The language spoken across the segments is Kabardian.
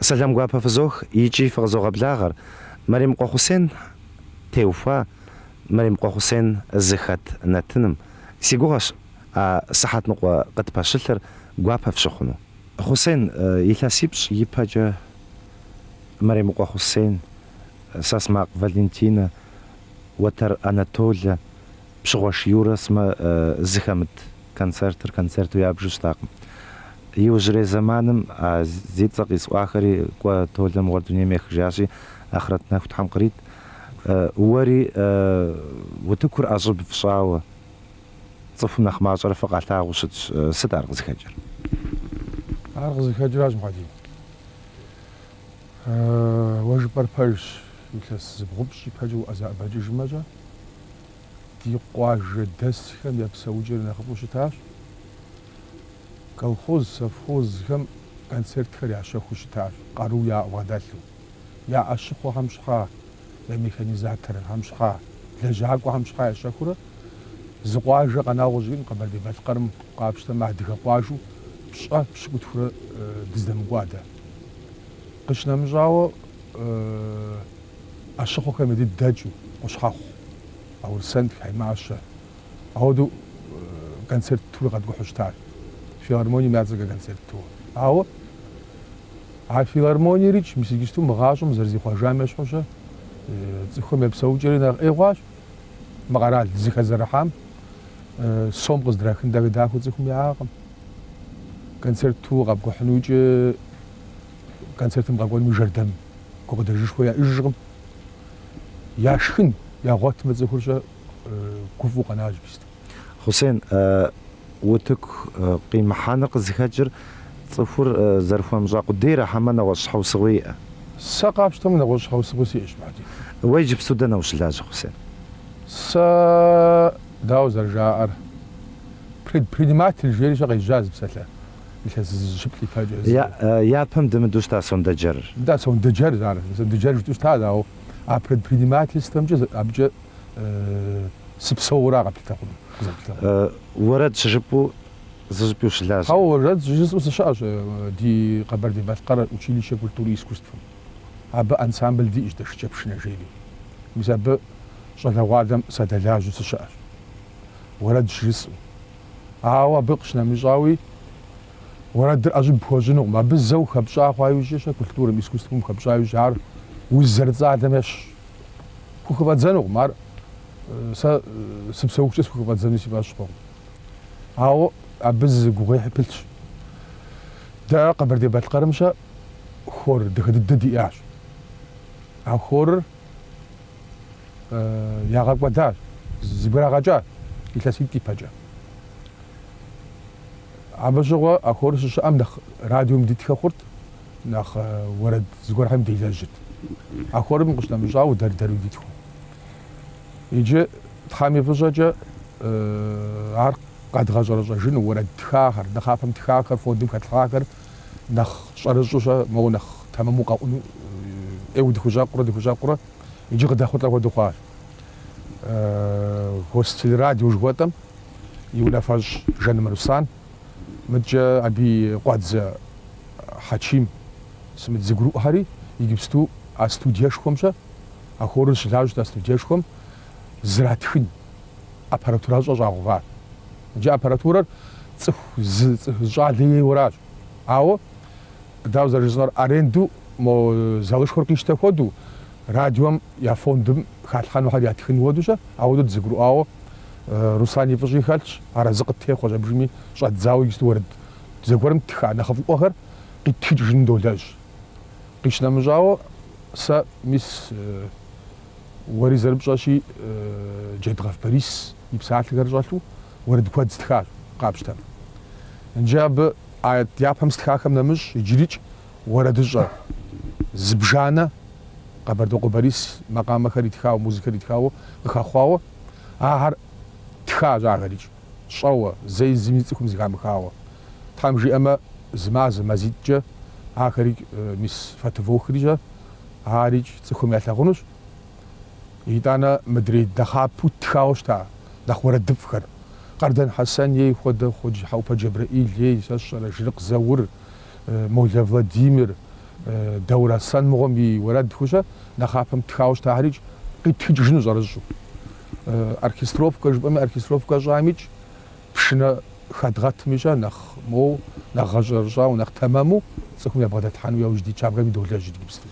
Сэлам гуапэ фызох икӏи фыкъызогъэблагъэр Мэремыкъуэ Хъусен теухуа Мэремыкъуэ Хъусен зыхэт нэтыным. Си гугъэщ а сыхьэт ныкъуэ къытпэщылъыр гуапэ фщыхъуну. Хъусен, илъэсипщӏ ипэкӏэ Мэремыкъуэ Хъусен, Сосмакъ Валентинэ, Уэтэр Анатолэ, Пщыгъуэш Юрэ сымэ зыхэмыт концертыр концерту ябжу щытакъым. Иужьрей зэманым а зи цӏэ къисӏуахэри кӏуэ Толэ мыгъуэр дунейм ехыжащи, ахърэт нэху Тхьэм кърит. Уэри утыкур ӏэщӏыб фщӏауэ, цӏыхум нэхъ мащӏэрэ фыкъалъагъуу щытщ. Сыт ар къызыхэкӏыр? Ар къызыхэкӏыращ, Мухьэдин. Уэ жыпӏэр пэжщ, илъэс зыбгъупщӏ ипэкӏэ узэӏэбэкӏыжмэкӏэ, ди къуажэдэсхэм я псэукӏэр нэхъыфӏу щытащ. Колхоз, совхозхэм концертхэр ящэхуу щытащ, къару ябгъэдэлъу. Я ӏэщыхъуэхэм щхьа, я механизаторхэм щхьа, лэжьакӏуэхэм щхьа ящэхурэ зы къуажэ къэнауэ къыщӏэкӏынкъым Къэбэрдей-Балъкъэрым къапщтэмэ, адыгэ къуажэу пщӏэ пщыкӏутхурэ дыздэмыкӏуа дэ. Къыщынэмыщӏауэ, ӏэщыхъуэхэм я дыдэкӏыу, Къущхьэхъу, Аурсэнтх, Хьеймащэ, ауэдэу концерт ттурэ къэткӏухьу щытащ. Филармонием я цӏэкӏэ концерт ттуэ. Ауэ а филармониерикӏ, мис иджыпсту мы гъащӏэм зэрызихъуэжам ещхьу-щэ, цӏыхухэм я псэукӏэри нэхъ ӏей хъуащ. Мы къэрал зэхэзэрыхьам сом къыздрахын дахэ-дахэу цӏыхум яӏэкъым. Концерт птыуэ къэпкӏухьынукӏэ концертым къэкӏуэнуи жэрдэм гукъыдэжышхуэ яӏэжкъым. Яшхын ягъуэтмэ цӏыхур-щэ гуфӏэу къэнащ иджыпсту. Хъусен, утыку къимыхьэныр къызыхэкӏыр цӏыхур зэрыхуэмыщӏа къудейра хьэмэ нэгъуэщӏ щхьэусыгъуи иӏэ? Сэ къапщтэмэ, нэгъуэщӏ щхьэусыгъуи сиӏэщ, Мухьэдин. Уэ иджыпсту дэнэ ущылажьэ, Хъусен? Сэ, дауэ зэрыжаӏэр, предприниматель жери-щэ къежьа зы псалъэ илъэс зыщыплӏ ипэкӏэ. Япэм дымыдэу щыта сондэджэрыр. Нтӏэ, сондэджэр ар, сондэджэр жытӏэу щытащ, ауэ а предпринимательствэмкӏэ абыкӏэ сыпсэуура къэплъытэ хъуну, къызэрыплъытэ хъуну. Уэрэд щыжыпӏэу зыщӏыпӏи ущылажьэ? Хьэуэ, уэрэд щыжысӏэу сыщыӏэщ ди Къэбэрдей-Балъкъэр училище культуры и искусствым. Абы ансамбль диӏэщ дэ шыкӏэпшынэ жери. Мис абы щӏалэгъуалэм садэлажьэу сыщыӏэщ, уэрэд щыжысӏэу. Ауэ абы къыщынэмыщӏауи, уэрэдыр ӏэщӏыб пхуэщӏынукъым. Абы зэ ухэпщӏа хъуа иужькӏэ-щэ, культурэм, искусствэм ухэпщӏа иужькӏэ, ар уз зэрыцӏалэм ещхьщ. Пхухыфӏэдзэнукъым, ар сэ сыпсэухукӏэ схухыфӏэдзэну си фӏэщ хъукъым. Ауэ абы зы гугъуехьи пылъщ. Дэ Къэбэрдей-Балъкъэрым-щэ хор дахэ дыдэ диӏащ. А хорыр ягъэкӏуэдащ, зэбграгъэкӏащ илъэситӏ ипэкӏэ. Абы щыгъуэ а хорыр щыщыӏэм нэхъ радиом дитхэ хъурт, нэхъ уэрэд зыгуэрхэм делэжьырт. А хорым къыщынэмыщӏауэ дэр-дэруи дитхыу. Иджы Тхьэм и фӏыщӏэкӏэ ар къэдгъэщӏэрэщӏэжыну, уэрэд тхахэр, нэхъапэм тхахэр, фондым хэтлъхьахэр нэхъ щӏэрыщӏэу-щэ, моуэ нэхъ тэмэму къэӏуну ӏейуэ дыхущӏэкъурэ дыхущӏэкъурэ, иджы къыдэхъулӏэ хуэдэу хъуащ. Гостелерадио жыхуэтӏэм и унафэщӏ Жаным Руслан, мыдкӏэ абы и къуэдзэ Хьэчим сымэ дызэгурыӏуэхэри, иджыпсту а студиешхуэм-щэ, а хорыр щылажьэу щыта студиешхуэм зратхын аппаратурэщӏэ щӏагъэуващ. Иджы аппаратурэр цӏыху зы цӏыху зы щӏалэ ейуэращ. Ауэ, дауэ зэрыжысӏэнур, аренду мо залышхуэр къищтэ хуэдэу, радиом я фондым халъхьэнухэр ятхын хуэдэу-щэ, ауэдэу дызэгурыӏуауэ, Руслан и фӏыщӏи хэлъщ, арэзы къыттехъуэщ абыжми щӏэддзауэ иджыпсту уэрэд зэгуэрым ттха нэхъыфӏыӏуэхэр къиттхыкӏыжыну долэжь. Къищынэмыщӏауэ, сэ мис уэри зэрыпщӏэщи, Джэдгъэф Борис и псалъэхэр щӏэлъу уэрэд куэд стхащ, къапщтэм. Иджы абы а япэм стхахэм нэмыщӏ иджырикӏ уэрэдыщӏэ зыбжанэ Къэбэрдокъуэ Борис макъамэхэр итхауэ, музыкэр итхауэ къыхэхъуауэ, ахэр тхащ ахэрикӏ, щӏэуэ, зэи зыми цӏыхум зэхамыхауэ. Тхьэм жиӏэмэ, зы мазэ, мазитӏкӏэ ахэрикӏ мис фэтывохри-щэ, арикӏ цӏыхум ялъагъунущ. Итӏанэ мыдрей нэхъапэу ттхауэ щыта нэхъ уэрэдыфӏхэр, Къардэн Хьэсэн ей хуэдэ, Хьэӏупэ Джэбрэӏил ей, сэ сщӏэрэ, Жырыкъ Заур, Молэ Владимир. Даур Аслъэн мыгъуэм и уэрэдхэу-щэ нэхъапэм ттхауэ щытахэрикӏ къиттхыкӏыжыну щӏэрыщӏэу. Оркестровкэ жыпӏэми, оркестровкэ щӏамикӏ, пшынэ хэдгъэтми-щэ нэхъ моуэ, нэхъ гъэщӏэрэщӏауэ, нэхъ тэмэму цӏыхум ябгъэдэтлъхьэну яужь дитщ, абыхэми долэжь иджыпсту.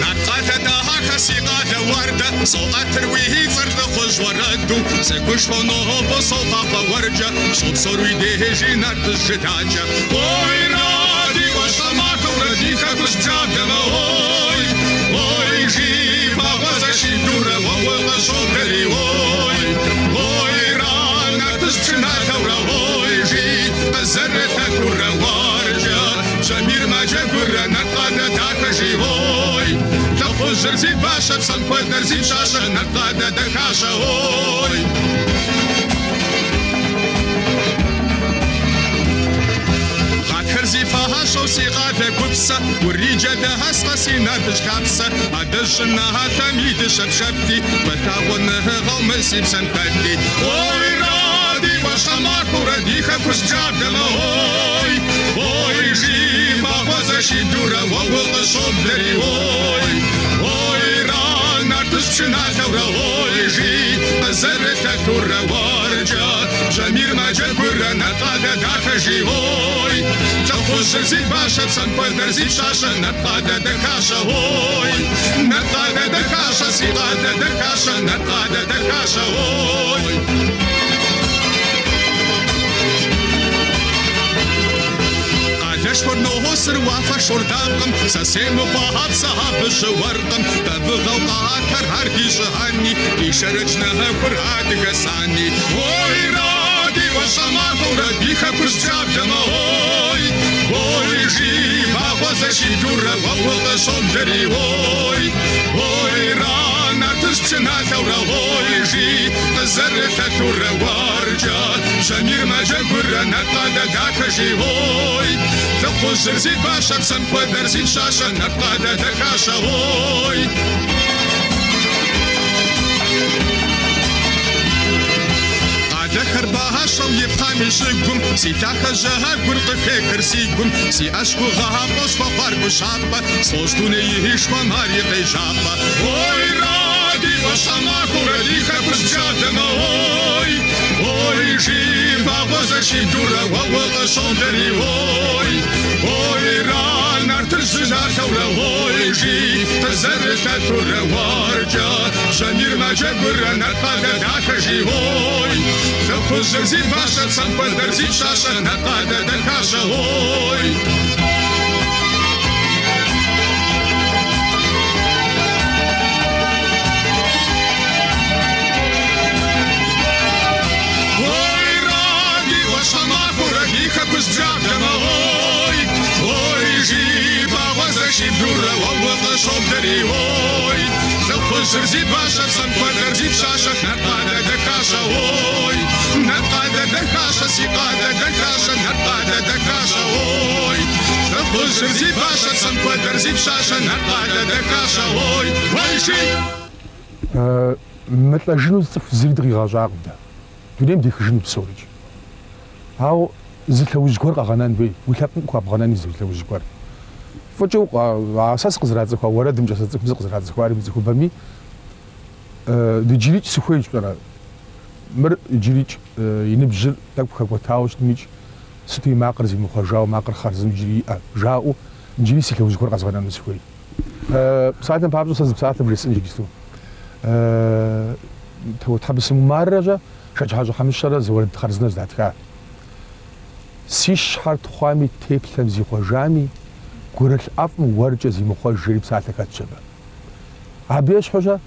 Нарткъалэ дахэ, си къалэ уардэ, Соӏэтыр уи цӏэр лӏыхъужь уэрэду, Сыгушхуэу нобэ сохъуахъуэ уэркӏэ, Сопсэур уи дежи нартыжь жылакӏэ. Ой-ра, ди ӏуащхьэмахуэурэ ди хэкужь бжаблэмэ, ой, ой, жи, вагъуэзэшитӏурэ уэ укъыщоблэри, ой, ой-ра, нартыжь пшыналъэурэ, ой, жи, къызэрылъэтурэ уэркӏэ, бжьамийр мэджэгурэ Нарткъалэ дахэ, жи, ой, лӏыхъужьыр зи бащэ, псэм хуэдэр зи пщащэ, Нарткъалэ дахащэ, ой. Гъатхэр зи фащэу си къалэ гупсэ, Уриджэ дэскъэ си нартыжь лъапсэ, Адэжь щӏыналъэм и дыщэ пшэплъи, Уэ лъагъуныгъэу мы си псэм хэлъи. Ой-ра, ди ӏуащхьэмахуэурэ ди хэкужь бжаблэмэ, ой, ой, жи, вагъуэзэшитӏурэ уэ укъыщоблэри, ой, ой-ра, нартыжь пшыналъэурэ, ой, жи, къызэрылъэтурэ уэркӏэ, бжьамийр мэджэгурэ Нарткъалэ дахэ, жи, ой, лӏыхъужьыр зи бащэ, псэм хуэдэр зи пщащэ, Нарткъалэ дахащэ, ой, Нарткъалэ дахащэ, си къалэ дахащэ, Нарткъалэ дахащэ, ой. Къалэшхуэр носыр уафэ шордакъым, Сэ семыхъуапсэ абы щыуэркъым, Бэвыгъэу къатэр ар ди щӏыӏэни, Ди Шэрэдж нэхур адыгэ сани. Ой-ра, ди ӏуащхьэмахуэурэ ди хэкужь бжаблэмэ, ой, ой, жи, вагъуэзэшитӏурэ уэ укъыщоблэри, ой, ой-ра, нартыжь пшыналъэурэ, ой, жи, къызэрылъэтурэ уэркӏэ, бжьамийр мэджэгурэ Нарткъалэ дахэ, жи, ой, лӏыхъужьыр зи бащэ, псэм хуэдэр зи пщащэ, Нарткъалэ дахащэ, ой. Къалэхэр бащэу ипхъам и щӏыгум, Си лъахэ жьэгур къыхехыр си гум, Сиӏэщ гугъапӏэу схуэхъуар гущапӏэ, Сфӏощӏ дунеишхуэм ар и къежьапӏэ. Ой-ра, ди ӏуащхьэмахуэурэ ди хэкужь бжаблэмэ, ой, ой, жи, вагъуэзэшитӏурэ уэ укъыщоблэри, ой, ой-ра, нартыжь пшыналъэурэ, ой, жи, къызэрылъэтурэ уэркӏэ, бжьамийр мэджэгурэ Нарткъалэ дахэ, жи, ой, лӏыхъужьыр зи бащэ, псэм хуэдэр зи пщащэ, Нарткъалэ дахащэ, ой. Ой-ра, ди ӏуащхьэмахуэурэ ди хэкужь бжаблэмэ, ой, ой, жи, вагъуэзэшиблурэ уэ укъыщоблэри, ой, лӏыхъужьыр зи бащэ, псэм хуэдэр зи пщащэ, Нарткъалэ дахащэ, ой, Нарткъалэ дахащэ, си къалэ дахащэ, Нарткъалэ дахащэ, ой, лӏыхъужьыр зи бащэ, псэм хуэдэр зи пщащэ, Нарткъалэ дахащэ, ой, ой, жи. Мылӏэжыну цӏыху зыри дыкъигъэщӏакъым дэ. Дунейм дехыжыну псорикӏ. Ауэ зы лъэужь гуэр къэгъэнэн хуей, уи лъэпкъым къыхуэбгъэнэн зы лъэужь гуэр. Фӏыкӏэ укъа, сэ сыкъызэрацӏыхуа уэрэдымкӏэ, сэ цӏыхум сыкъызэрацӏыхуари мы цӏыхубэми, иджырикӏ сыхуейщ, пщӏэрэ, мыр иджырикӏ и ныбжьыр тӏэкӏу хэкӏуэтауэ щытмикӏ, сыту и макъыр зимыхъуэжауэ, макъыр хъарзынэу иджыри иӏэ, жаӏэу иджыри си лъэужь гуэр къэзгъэнэну сыхуей. Псалъэм папщӏэ сэ зы псалъэ бжесӏэнщ иджыпсту. Тхьэбысым Умаррэ-щэ Шэджыхьэщӏэ Хьэмыщэрэ зы уэрэд хъарзынэ зэдатха. Си щхьэр тхъуами, теплъэм зихъуэжами, гурылъ ӏэфӏым уэркӏэ зимыхъуэж жери псалъэ хэтщ абы. Абы ещхьу-щэ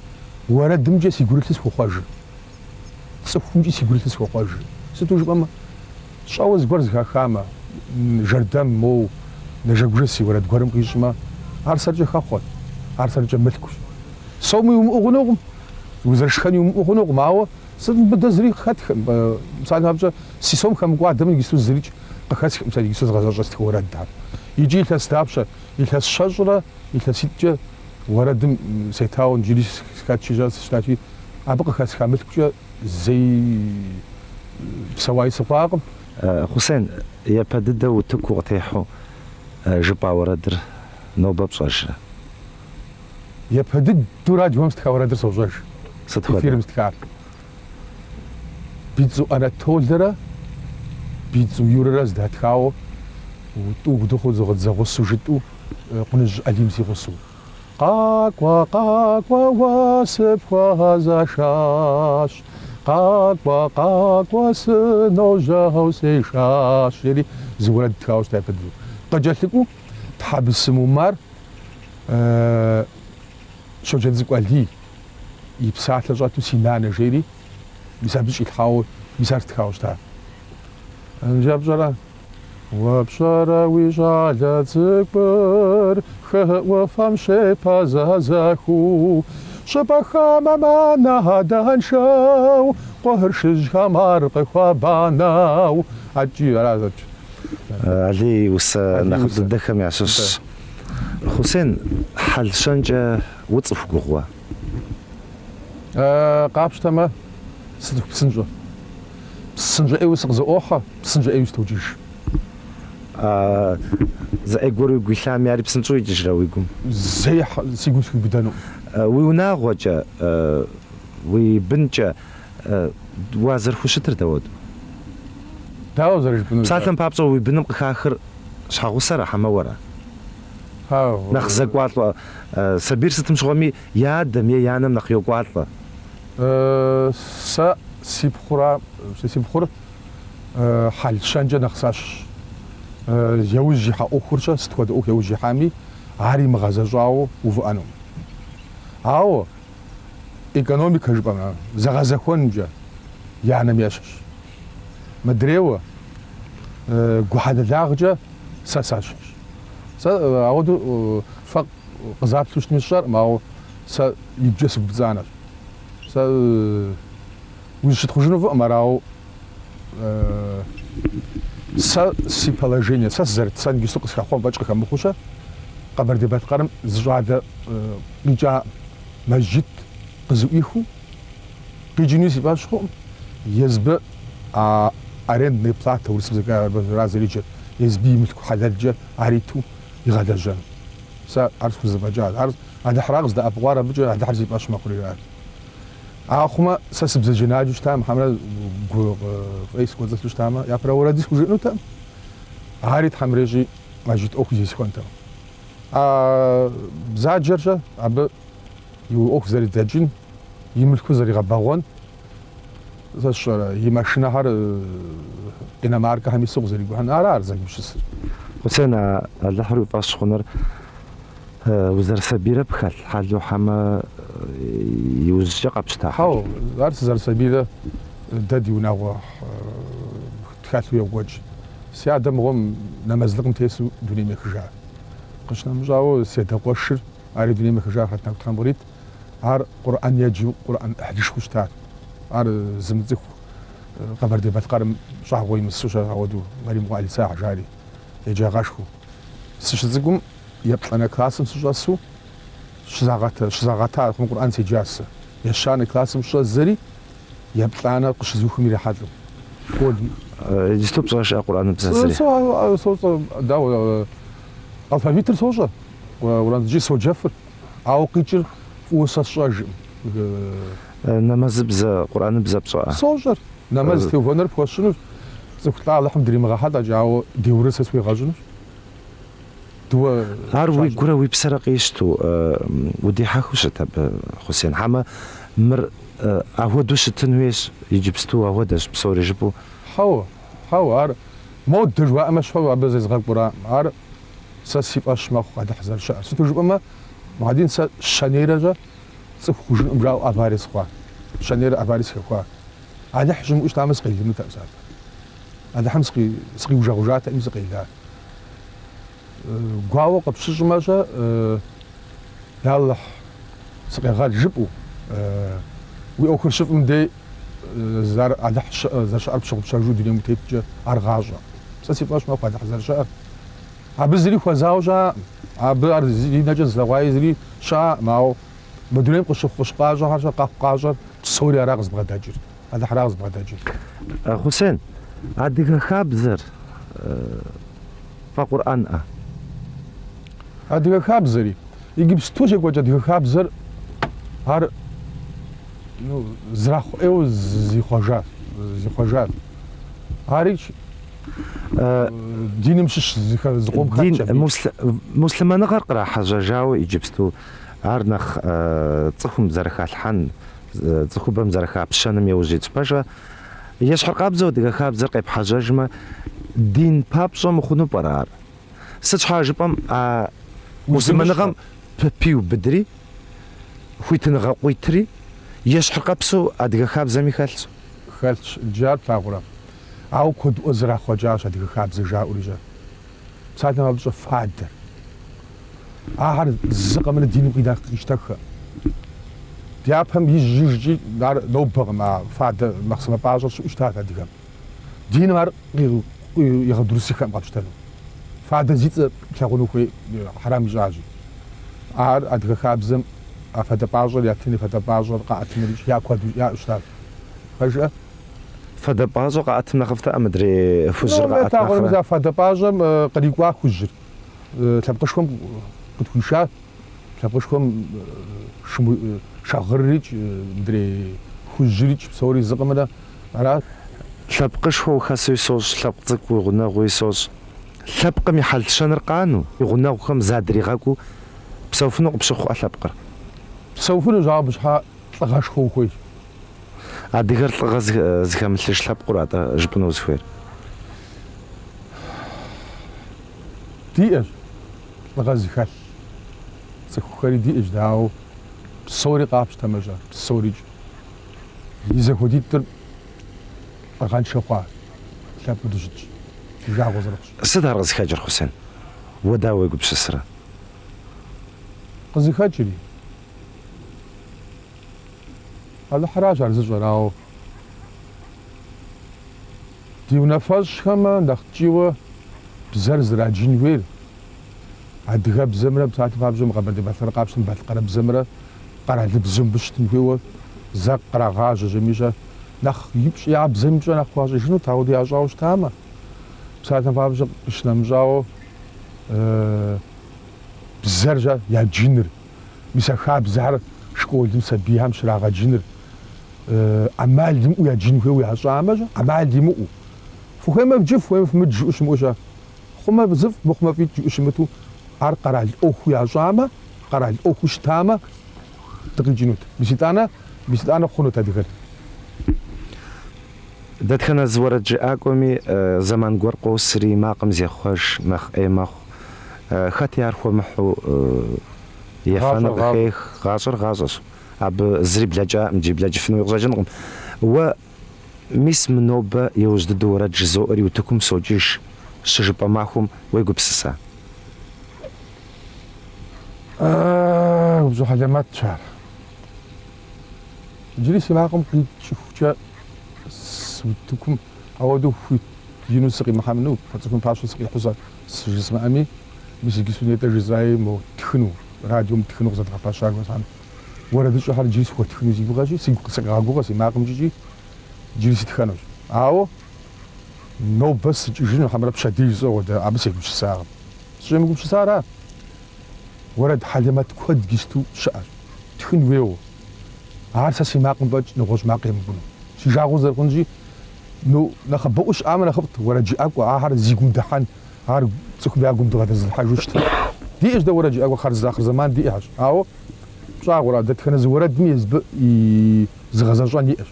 уэрэдымкӏэ си гурылъыр схуохъуэжыр. Цӏыхумкӏи си гурылъыр схуохъуэжыр. Сыту жыпӏэмэ. Щӏэуэ зыгуэр зэхахамэ, жэрдэм моуэ нэжэгужэ си уэрэд гуэрым къищӏмэ, ар сэркӏэ хэхъуэт, ар сэркӏэ мылъкущ. Сом уимыӏэу хъунукъым, узэрышхэни уимыӏэу хъунукъым, ауэ сыт мыбы дэ зыри къыхэтхкъым. Псалъэм папщӏэ, си сом хэмыкӏуадэмэ иджыпсту зырикӏ къыхэсхкъым сэ иджыпсту згъэзащӏэ стхы уэрэдхэр. Икӏи илъэс дапщэ, илъэс щэщӏрэ илъэситӏкӏэ уэрэдым сетауэ иджыри схэтщи, сыщытащи, абы къыхэсха мылъкукӏэ зэи псэуаи сыхъуакъым. Хъусен, япэ дыдэ утыку укъытехьэу жыпӏа уэрэдыр нобэ пщӏэжрэ? Япэ дыдэу радиом стха уэрэдыр сощӏэж. Сыт хуэдэ? Эфирым стхар. Бицу Анатолэрэ Бицу Юрэрэ зэдатхауэ тӏу дыхъуу зэгъусэу жытӏэу Къуныжь Алим си гъусэу. Къакӏуэ, къакӏуэ, уэ сыпхуэзэшащ, Къакӏуэ, къакӏуэ, сыножьэу сешащ, жери зы уэрэд ттхауэ щыта япэ дыдэу. Къыкӏэлъыкӏуэу Тхьэбысым Умар Щоджэнцӏыкӏу Алий и псалъэ щӏэту Си нанэ жери, мис абы щӏилъхьауэ, мис ар стхауэ щыта. Нжэ пщӏэрэ? Уэ пщӏэрэ уи щӏалэ цӏыкӏур хы ӏуфэм щепэзэзэхыу, Щӏыпӏэ хамэм анэ адэншэу, къуршыжьхэм ар къыхуэбанэу. Аткӏи ара зэкӏ. Алий и усэ нэхъыфӏ дыдэхэм ящыщщ. Хъусен, хьэл-щэнкӏэ уцӏыху гугъуэ? Къапщтэмэ, сыцӏыху псынщӏэ. Псынщӏэ ӏейуэ сыкъызэӏуохьэ, псынщӏэ ӏейуи сытокӏыж. А зы ӏей гуэр уигу илъами, ари псынщӏэу икӏыжрэ уи гум? Зэи си гум схуиубыдэнукъым. Уи унагъуэкӏэ, уи бынкӏэ уазэрыхущытыр дауэду? Дауэ зэрыжыпӏэнур? Псалъэм папщӏэ, уи быным къыхахыр щхьэгъусэра хьэмэ уэра? Нэхъ зэкӏуалӏэ сабийр сытым щыгъуэми я адэм е я анэм нэхъ йокӏуалӏэ. Сэ си пхъура, си пхъур хьэл-щэнкӏэ нэхъ сэщхьщ. Яужь ихьа ӏуэхур-щэ, сыт хуэдэ ӏуэху яужь ихьами, ар имыгъэзэщӏауэ увыӏэнукъым. Ауэ экономикэ жыпӏэмэ, зэгъэзэхуэнымкӏэ и анэм ещхьщ. Мыдрейуэ, гу хьэлэлагъкӏэ сэ сэщхьщ. Сэ ауэдэу фэ къызаплъу щытми сщӏэркъым, ауэ сэ игукӏэ сыгупцӏанэщ. Сэ узыщытхъужыну фӏыкъым ар, ауэ сэ си положение, сэ сызэрыт, сэ иджыпсту къысхэхъуэм фӏэкӏ къыхэмыхъуу-щэ, Къэбэрдей-Балъкъэрым зы щӏалэ къикӏа мэжджыт къызыӏуихыу, къикӏынуи си фӏэщ хъукъым, езбы а арендная плата урысыбзэкӏэ ара зэреджэр, езбы и мылъку хьэлэлкӏэ ар иту игъэлэжьэн. Сэ ар схузэфӏэкӏащ. Ар Алыхьра къыздэӏэпыкъуар абыкӏэ, Алыхьыр си фӏэщ мэхъури арат. Ахъумэ, сэ сыбзаджэнаджэу щытамэ, хьэмэрэ гу фӏей скӏуэцӏылъу щытамэ, япэрэ уэрэди схужыӏэнутэкъым. Ари Тхьэм ирещӏи, мэжджыт ӏуэхуи зесхуэнтэкъым. А бзаджэр-щэ, абы и ӏуэху зэридэкӏын, и мылъкур зэригъэбэгъуэн, сэ сщӏэрэ, и машинэхэр иномаркэхэм ису къызэрикӏухьын, ара ар зэгупсысыр. Хъусен, а Алыхьыр уи фӏэщ хъуныр узэрысабийрэ пхэлъ хьэлу хьэмэ иужькӏэ къэпщта хьэл? Хьэуэ, ар сызэрысабийрэ дэ ди унагъуэ тхэлъу йокӏуэкӏ. Си адэ мыгъуэм нэмэзлыкъым тесу дунейм ехыжа. Къыщынэмыщӏауэ, си адэ къуэшыр, ари дунейм ехыжа, ахърэт нэху Тхьэм кърит, ар Къурӏэн еджэу, Къурӏэн ӏыхьлышхуэу щытат. Ар зымыцӏыху Къэбэрдей-Балъкъэрым щӏагъуэ имысу щэ, ауэдэу Мэремыкъуэ Алисахь жари, еджагъэшхуэу. Сыщыцӏыкӏум еплӏанэ классым сыщӏэсу щызагъэтэ, щызагъэта хъум Къурӏэн седжащ сэ. Ещанэ классым щӏэздзэри, еплӏанэр къыщызухым ирихьэлӏэу. Школым. Иджыпсту пщӏэ щыӏэ Къурӏэныбзэ зыри? Сощӏэ, дауэ, алфавитыр сощӏэ, Къурӏэн икӏи соджэфыр, ауэ къикӏыр фӏыуэ сэ сщӏэжкъым. Нэмэзыбзэ, Къурӏэныбзэ пщӏэӏэ? Сощӏэр. Нэмэз теувэныр пхуэсщӏынущ. Цӏыху лӏа Алыхьым дримыгъэхьэлӏэкӏэ, ауэ деурыр сэ схуегъэщӏынущ. Дыуэ Ар уи гурэ уи псэрэ къищтэу, удихьэхыу щыт абы, Хъусен? Хьэмэ мыр ахуэдэу щытын хуейщ, иджыпсту ахуэдэщ псори жыпӏэу? Хьэуэ, хьэуэ, ар модэ жыхуаӏэмэ щхьэу абы зезгъэкӏураӏым. Ар сэ си фӏэщ мэхъу Алыхь зэрыщыӏэр. Сыту жыпӏэмэ, Мухьэдин, сэ щэнейрэ-щэ цӏыху хъужынкъым жаӏэу аварие сыхъуа, щэнейрэ аварие сыхэхуа. Алыхь щымыӏэу щытамэ, сыкъелынутэкъым сэ абы. Алыхьым сыкъиужэгъужатэкъыми сыкъела. Гуауэ къыпщыщӏмэ-щэ, Ялыхь, сыкъегъэл жыпӏэу, уи ӏуэхур щыфӏым дей ар Алыхь зэрыщыӏэр пщыгъупщэжу дунейм утеткӏэ ар гъащӏэ. Сэ си фӏэщ мэхъу Алыхь зэрыщыӏэр. Абы зыри хуэзауэ щыӏэкъым. Абы ар и нэкӏэ зылъэгъуаи зыри щыӏэкъым, ауэ мы дунейм къыщыхъу къыщыкъащӏэхэр, къэхъу-къащӏэр псори ара къызыбгъэдэкӏыр. Алыхьра къызыбгъэдэкӏыр. Хъусен, адыгэ хабзэр фӏэкъурӏэнӏэ? Адыгэ хабзэри, иджыпсту щекӏуэкӏ адыгэ хабзэр ар ну, зэрахъу ӏейуэ зихъуэжащ, зихъуэжащ. Арикӏ диным щыщ зыкъом хэтщ абы. Муслъымэныгъэр кърахьэжьэжауэ иджыпсту ар нэхъ цӏыхум зэрыхалъхьэн, цӏыхубэм зэрыхапщэным иужь итщ. Пэжкъэ? Ещхьыркъабзэу адыгэ хабзэр къепхьэжьэжмэ, дин папщӏэ мыхъуну пӏэрэ ар? Сыт щхьа жыпӏэм а муслъымэныгъэм ппиубыдри, хуитыныгъэ къуитри, ещхьыркъэпсу адыгэ хабзэми хэлъщ. Хэлъщ, иджы ар плъагъурэ? Ауэ куэдыӏуэ зэрахъуэкӏащ адыгэ хабзэ жаӏэурикӏэ. Псалъэм папщӏэ фадэр. Ахэр зы къэмынэ диным къищтэххэкъым. Дяпэм ижь-ижькӏи ар нобэкъым а фадэ махъсымэ пӏащӏэр щыӏэу щытат адыгэм. Диным ар игъэдурысыххэкъым къэпщтэну. Фадэ зи цӏэ плъагъуну хуей хьэрам ищӏащи. Ар адыгэ хабзэм а фадэ пӏащӏэр ятыни, фадэ пӏащӏэр къаӏэтынри я куэду яӏэу щытащ. Пэжкъэ? Фадэ пӏащӏэ къаӏэтым нэхъыфӏтэкъэ мыдрей хужьыр къаӏэт нэхърэ? Фадэ пӏащӏэм кърикӏуа хужьыр лъэпкъышхуэм къытхуиша, лъэпкъышхуэм шагъыррикӏ, мыдрей хужьрикӏ, псори зы къымрэ ара. Лъэпкъышхуэ ухэсуи сощӏ, лъэпкъ цӏыкӏу уи гъунэгъууи сощӏ. Лъэпкъым и хьэл-щэныр къану, и гъунэгъухэм задригъэкӏуу псэуфыну къыпщыхъуӏэ лъэпкъыр? Псэуфынущ, ауэ абы щхьа лӏыгъэшхуэ ухуейщ. Адыгэр лӏыгъэ зыхэмылъыж лъэпкъыу ара-тӏэ жыпӏэну узыхуейр? Диӏэщ, лӏыгъэ зыхэлъ цӏыхухэри диӏэщ, дэ, ауэ псори къапщтэмэ-щэ, псорикӏ и зэхуэдитӏыр лӏыгъэншэ хъуа лъэпкъыу дыщытщ, ди жагъуэ зэрыхъущ. Сыт ар къызыхэкӏыр, Хъусен? Уэ дауэ уегупсысрэ? Къызыхэкӏри. Алыхьыращ ар зыщӏэр, ауэ ди унафэщӏхэмэ нэхъ ткӏийуэ бзэр зэраджын хуейр, адыгэбзэмрэ, псалъэм папщӏэ, мы Къэбэрдей-Балъкъэрыр къапщтэм, балъкъэрыбзэмрэ къэралыбзэу мыбы щытын хуейуэ зэ кърагъажьэжьэмищӏэ, нэхъ ипщӏ, я бзэм и пщӏэ нэхъ хуащӏыжынут, ауэдэу ящӏауэ щытамэ, псалъэм папщӏэ, къищынэмыщӏауэ, бзэр щэ яджыныр. Мис а хабзэхэр школым сабийхэм щрагъэджыныр ӏэмал имыӏэу яджын хуейуэ ящӏамэ-щэ, ӏэмал имыӏэу. Фыхуеймэ вджы, фыхуеймэ фымыдж жиӏэу щымыӏэу-щэ. Хъумэ зыфӏ, мыхъумэ фӏитӏ жиӏэу щымыту, ар къэрал ӏуэхуу ящӏамэ, къэрал ӏуэхуу щытамэ, дыкъикӏынут. Мис итӏанэ, мис итӏанэ хъунут адыгэр. Дэтхэнэ зы уэрэджыӏакӏуэми зэман гуэр къосри, и макъым зехъуэж, нэхъ ӏей мэхъу. Хэти ар хуэмыхьу ефэныр къыхех. Гъащӏэр гъащӏэщ. Абы зыри блэкӏакъым, иджыри блэкӏыфынуи къыщӏэкӏынкъым. Уэ мис мы нобэ иужь дыдэу уэрэд жызоӏэри утыкум сокӏыж щыжыпӏэ махуэм уегупсыса? Упщӏэ хьэлэмэтщ ар. Иджыри си макъым къикӏыхукӏэ утыкум ауэдэу хуит ину сыкъимыхьэмыну, цӏыхум пащхьэ сыкъихьу сэ жысмыӏэми, мис иджы нетӏэ жысӏаи мо тхыну, радиом тхыну къызэдгъэпэща жыхуэсӏам. Уэрэдыщӏэхэр иджыри схуэтхыну си гугъэщи, сигу сыкъегъэгугъэ си макъымкӏи иджыри сытхэнущ. Ауэ нобэ сыкӏыжыну хьэмэрэ пщэдей жысӏэу ауэдэ абы сегупсысакъым. Сыщӏемыгупсысара? Уэрэд хьэлэмэт куэд иджысту щыӏэщ, тхын хуейуэ. Ар сэ си макъым фӏэкӏ нэгъуэщӏ макъ емыкӏуну. Си жагъуэ зэрыхъунщи, ну, нэхъыбэӏуэу щыӏамэ нэхъыфӏт уэрэджыӏакӏуэ, ахэр зи гум дыхьэн, ар цӏыхум я гум бгъэдэзылъхьэжу щытын. Диӏэщ дэ уэрэджыӏакӏуэ хъарзы ахъырзэман диӏэщ, ауэ пщӏагъуэра, дэтхэнэ зы уэрэдми езбы и зыгъэзэщӏэн иӏэщ,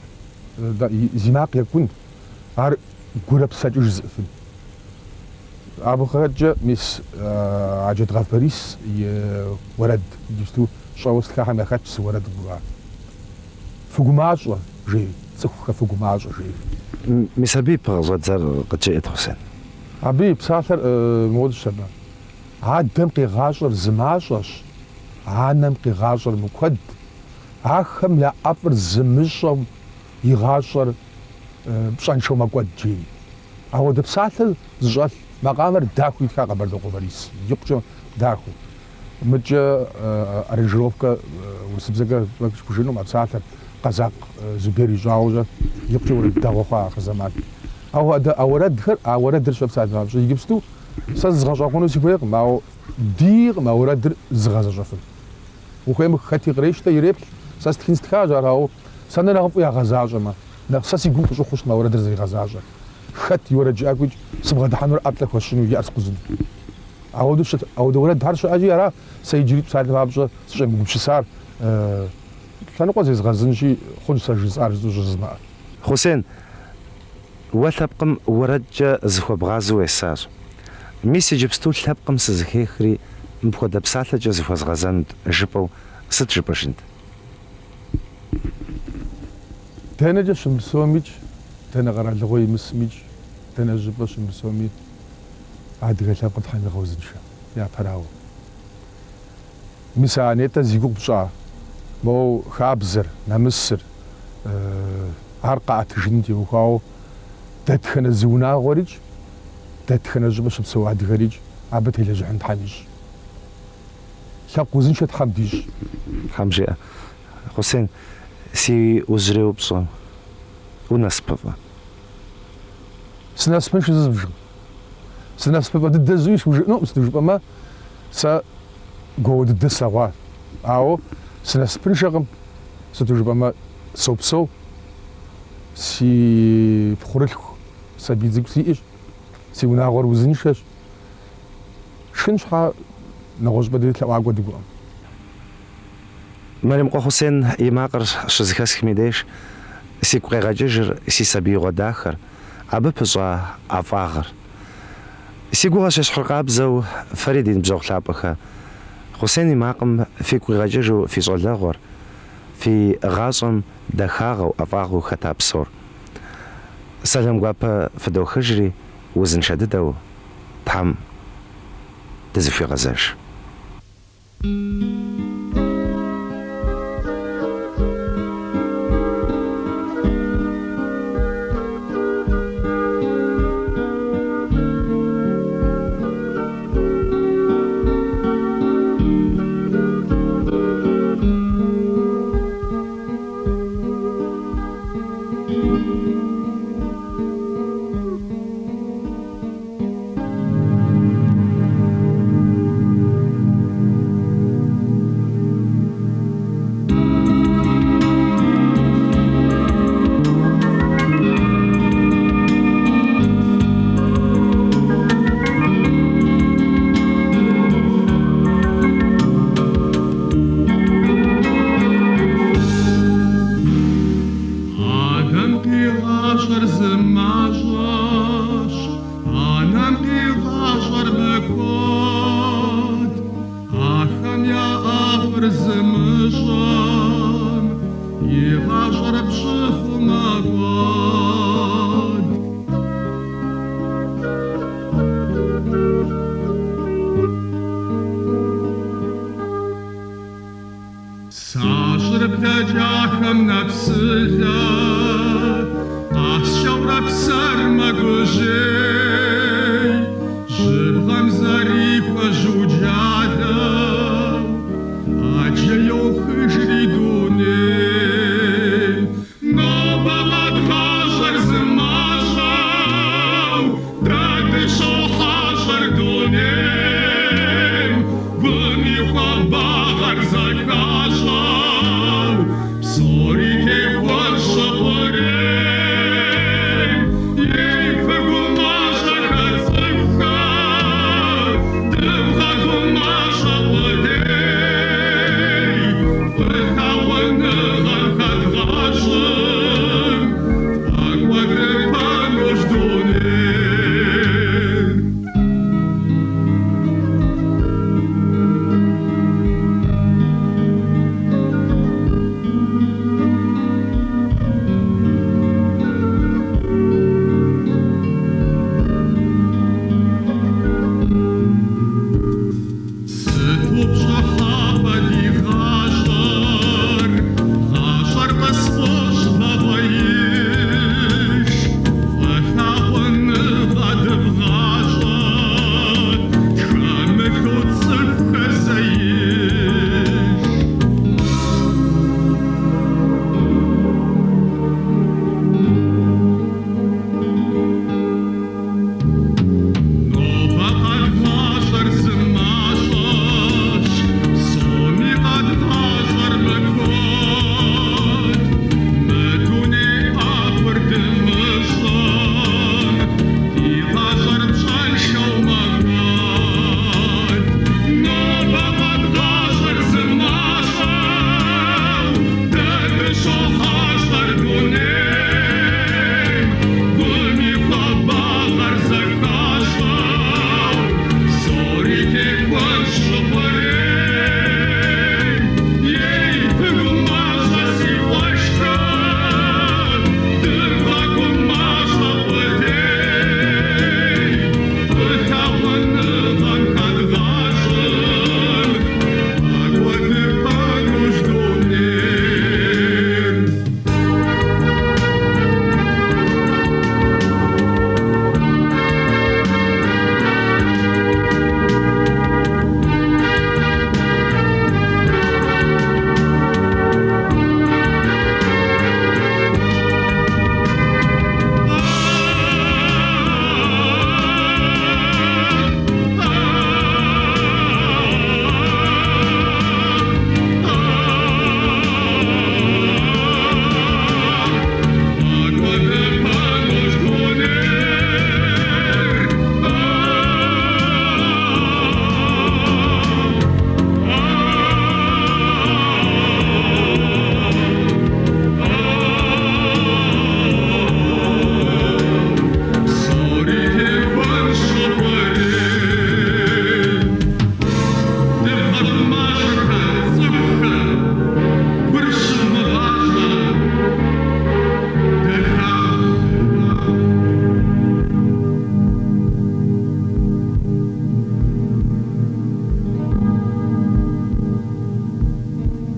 зи макъ екӏун, ар гурэ псэкӏэ жызыӏыфын. Абы къыхэкӏкӏэ, мис а Джэдгъэф Борис и уэрэд иджыпсту щӏэуэ стхахэм яхэтщ зы уэрэд къыгурыӏуа. Фыгумащӏэ, жери. Цӏыхухэ фыгумащӏэ, жери. Мис абы и пэщӏэдзэр къыджеӏэт, Хъусен. Абы и псалъэр мыуэдущ абы. Адэм къигъащӏэр зы мащӏэщ, анэм къигъащӏэр мыкуэд, ахэм я ӏэфӏыр зымыщӏэм и гъащӏэр пщӏэншэу мэкӏуэд, жери. Ауэдэ псалъэ зыщӏэлъ макъамэр дахэу итха Къэбэрдокъуэ Борис, икъукӏэ дахэу. Мыдкӏэ аранжировкэ урысыбзэкӏэ схужыӏэнукъым а псалъэр Къэзакъ Зубер ищӏауэ-щэ, икъукӏэ уэрэд дэгъуэ хъуа ахъырзэман. Ауэ адэ а уэрэдхэр, а уэрэдыр щэ псалъэм папщӏэ иджыпсту сэ зызгъэщӏэгъуэну сыхуейкъым, ауэ диӏэкъым а уэрэдыр зыгъэзэщӏэфын. Ухуеймэ хэти кърещтэ, иреплъ, сэ стхын стхащ ар, ауэ сэ нэ нэхъыфӏу ягъэзащӏэмэ, нэхъ сэ си гум къыщӏыхъуу щытмэ а уэрэдыр зэригъэзащӏэр. Хэт и уэрэджыӏакӏуикӏ сыбгъэдыхьэнурэ ӏэплӏэ хуэсщӏыну, и ӏэр скъузыну. Ауэдэу щыт, ауэдэ уэрэдхэр щыӏэщи, ара сэ иджыри псалъэм папщӏэ сыщӏемыгупсысар, лъэныкъуэ зезгъэзынщи, хъунщ сэ жысӏар жысӏэу щӏыжызмыӏэр. Хъусен, уэ лъэпкъым уэрэдкӏэ зыхуэбгъазэу уесащ. Мис иджыпсту лъэпкъым сызыхехри, мыпхуэдэ псалъэкӏэ зыхуэзгъэзэнут жыпӏэу сыт жыпӏэжынт? Дэнэкӏэ щымыпсэумикӏ, дэнэ къэралыгъуэ имысмикӏ, дэнэ щӏыпӏэ щымыпсэуми, Адыгэ лъэпкъыр Тхьэм игъэузыншэ, япэрауэ. Мис а нетӏэ зи гугъу пщӏа моуэ хабзэр, нэмысыр, ар къэӏэтыжыным теухуауэ дэтхэнэ зы унагъуэрикӏ, дэтхэнэ щӏыпӏэ щыпсэу адыгэрикӏ абы телэжьыхьын Тхьэм ищӏ. Лъэпкъ узыншэ Тхьэм дищӏ. Тхьэм жиӏэ. Хъусен, си иужьрей упщӏэ, унасыпыфӏэ? Сынасыпыншэу зызбжкъым. Сынасыпыфӏэ дыдэ жысӏэуи схужыӏэнукъым, сыту жыпӏэмэ, сэ гуауэ дыдэ слъэгъуащ. Ауэ сынасыпыншэкъым, сыту жыпӏэмэ, сопсэу, си пхъурылъху сабий цӏыкӏу сиӏэщ, си унагъуэр узыншэщ. Шхын щхьа нэгъуэщӏыпӏэ дей лъэӏуакӏуэ дыкӏуэкъым. Мэремыкъуэ Хъусен и макъыр щызэхэсхым и деж сигу къегъэкӏыжыр си сабиигъуэ дахэр, абы пыщӏа ӏэфӏагъыр. Си гугъэщ ещхьыркъабзэу фэри ди ныбжьэгъу лъапӏэхэ, Хъусен и макъым фигу къигъэкӏыжу фи щӏалэгъуэр, фи гъащӏэм дахагъэу, ӏэфӏагъыу хэта псор. Сэлам гуапэ фыдохыжри, узыншэ дыдэу Тхьэм дызыхуигъэзэж.